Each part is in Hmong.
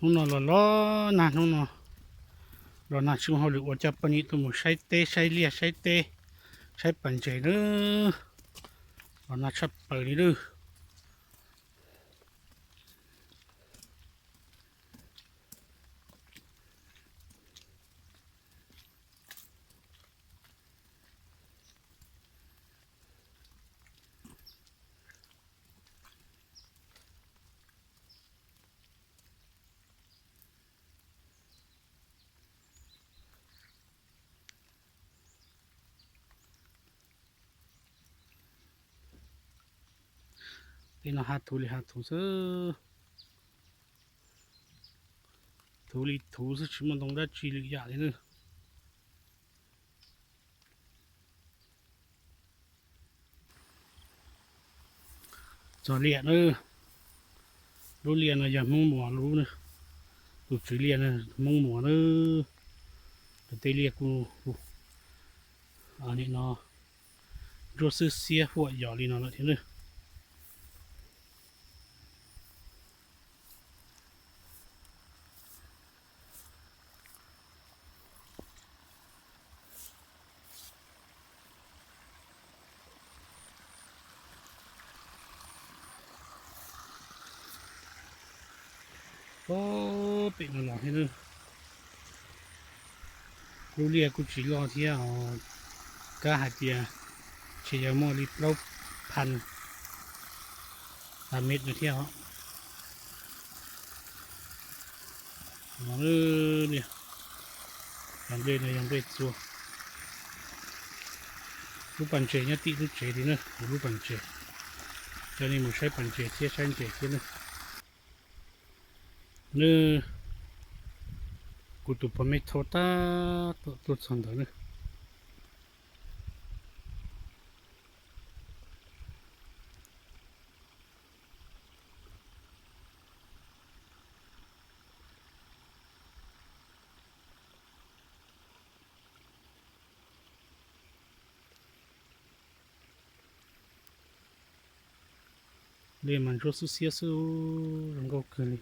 Hnub no los los nag, hnub no los nag tsis muaj hauj lwm ua, coj poj niam tuaj mus saib teb saib liaj saib teb, saib pas ntses na. Los nag tshaj plaws li lawm. Tej no hav thuv li hav thuv xwb, thuv li thuv xwb, tsis muaj ntoo dab tsi lwm yam li na. Txog liaj na, lub liaj no yog Hmoob Muas lub na, tus tswv liaj na, Hmoob Muas na. Tej liaj kuj nim no ntsuab xwb xiab huam yos li no lawm thiab na. Pem no los thiab, lub liaj kuj tsis loj thiab os, kab hais tias ntshe yog muaj li plaub phav pas mev no thiab os. Yog nplej no yog nplej txua. Lub pas ntses nyob tim lub tsev li na, kuv lub pas ntses. Coj nej mus saib pas ntses thiab saib ntses thiab na. Nws, kuv tus pog me thau tab tom tuaj txog ntawd na. Liaj mas ntsuab xwb xiab xwb, zoo nkauj kawg li.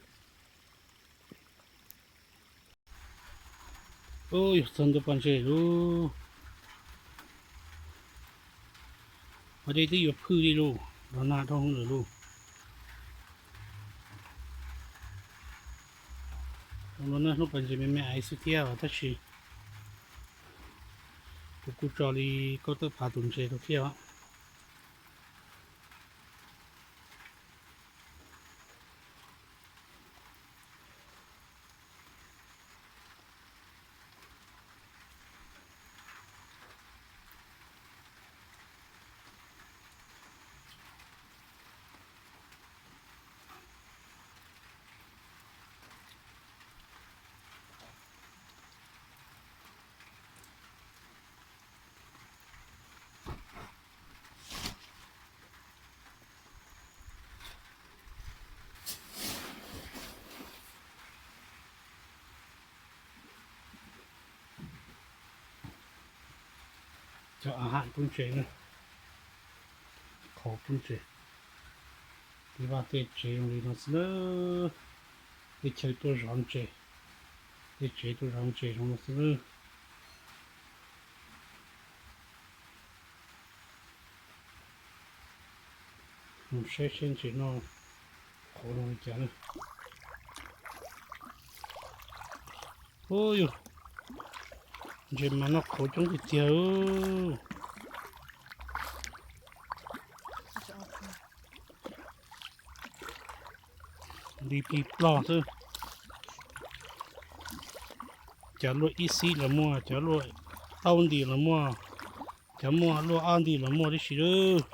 Ub, yog txog ntua pas ntses lauj. Ua dej twb yuav phwj li lauj, los nag dhau hwv lawm lauj. Hnub no hnub pas ntses me me aiv xwb thiab tab sis kuv kuj tso li kaum tawm phav tus ntses rau thiab os. Cov a ham pub ntses na, qhauv pub ntses. Tej vaj tej tsev zoo li no xwb na, tej chaw tuaj zov ntses, tej tsev tuaj zov ntses zoo no xwb na. Mus saib seb ntses noj qhauv zoo li cas na. Ub yus, ntses mas noj qhauv coob tiag tiag. Nti plig plog xwb. Cov luaj ib xib los muaj, cov luaj tau nti los muaj, cov muaj luaj ob nti los muaj tib si lawm.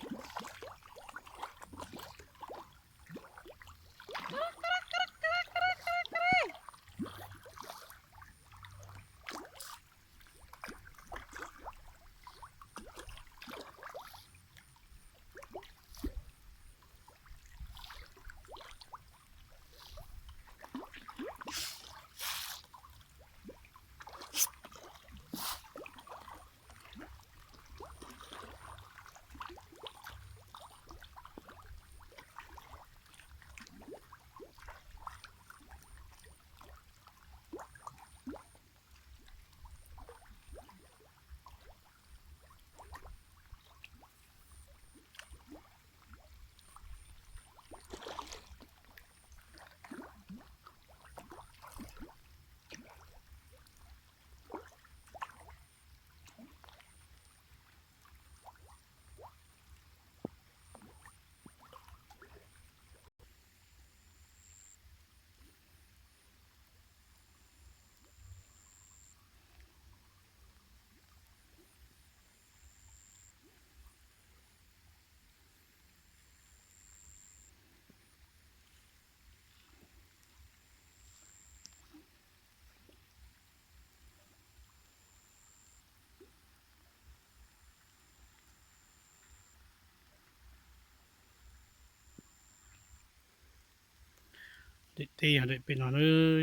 Daim teb yog daim pem no na,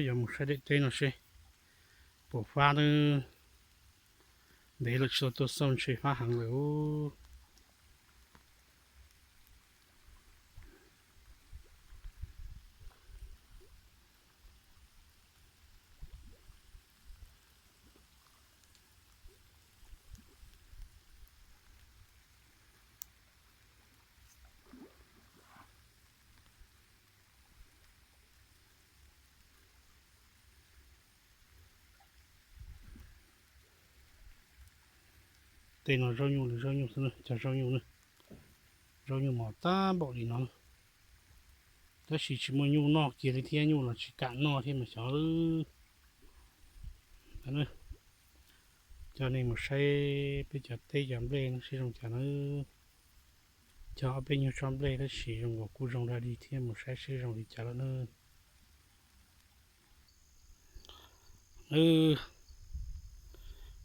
yog mus saib daim teb no seb puas fab na. Ntev lawm tsis tau tuaj xauj ntshe fab heev lawm. Tej no zaub nyuj los zaub nyuj xwb na, cov zaub nyuj na, zaub nyuj mos tag npaum li no. Tab sis tsis muaj nyuj noj kiag li thiab, nyuj los tsis kam noj thiab mas xyov. Coj nej mus saib peb cov teb cov nplej no seb zoo cas na. Cog ob peb nyuag tsob nplej tab sis zoo nkaus kuj zoo dog dig thiab, mus saib seb zoo li cas lawm na.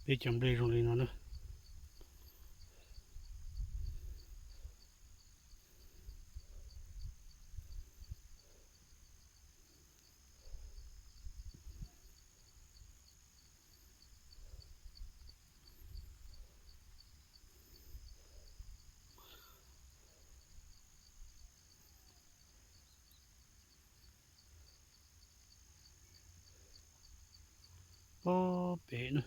Peb cov nplej zoo li no na. Pob pem na.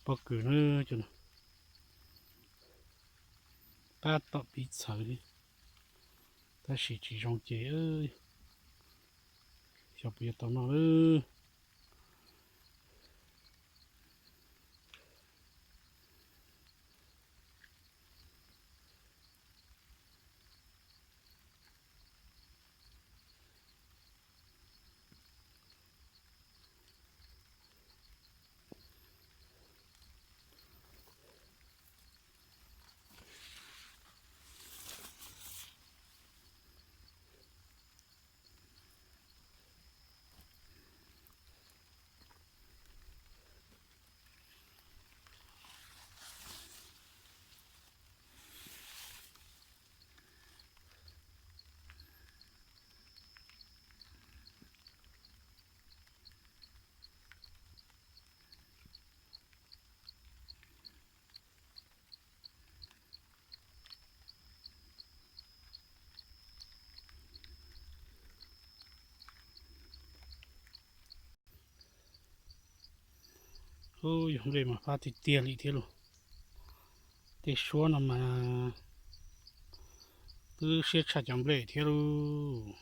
Pob kws na, tab tom piv txhawv thiab, tab sis tsis zoo ces xyov puas yuav tau noj lawm. Ub, yog nplej mas fab tiag tiag li thiab lauj. Tej suab no mas twb siab tshaj cov nplej thiab lauj.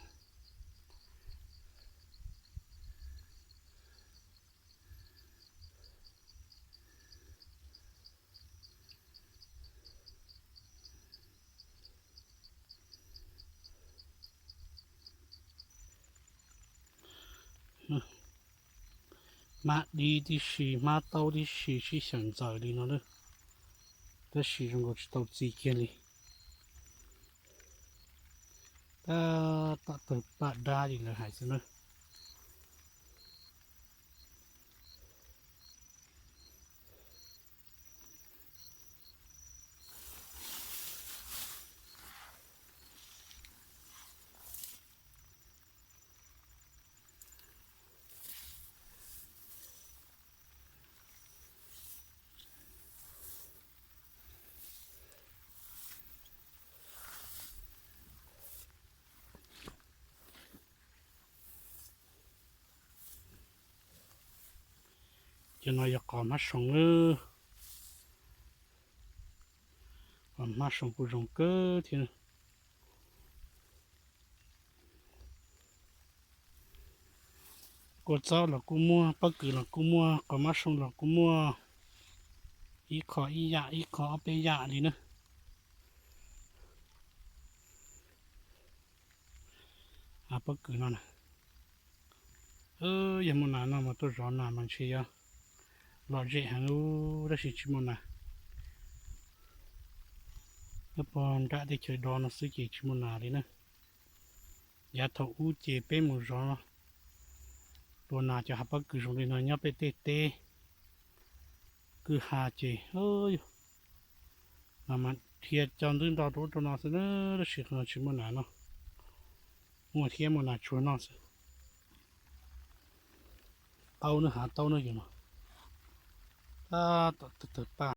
Hmab dib tib si, hmab taub tib si, sib xyaw ntxaws li no na, tab sis zoo nkaus tsis tau txi kiag li. Tab tom tawg paj dab li lawv hais xwb na. Cov no yog qos hmab soo, qos hmab soo kuj zoo kawg thiab. Kua txob los kuj muaj, pob kws los kuj muaj, qos hmab soo los kuj muaj. Ib qho ib yam, ib qho ob peb yam li na. Hav pob kws no na, yog muaj nas no mas tuaj zov nas mas ntshe yuav lom zem heev lub, tab sis tsis muaj nas. Nyob puag nram teb chaws do no xwb ces tsis muaj nas li na. Yav thaum ub ces peb mus zov tua nas cov hav pob kws zoo li no nyob peb tej teb kwj ha ces, yog, nas mas dhia cov ntwb nto rau ub rau no xwb na, tab sis qhov no tsis muaj nas no, muaj thiab muaj nas tsuag noj xwb. Taub na, hav taub na yus no, tab tom tawg tawg paj.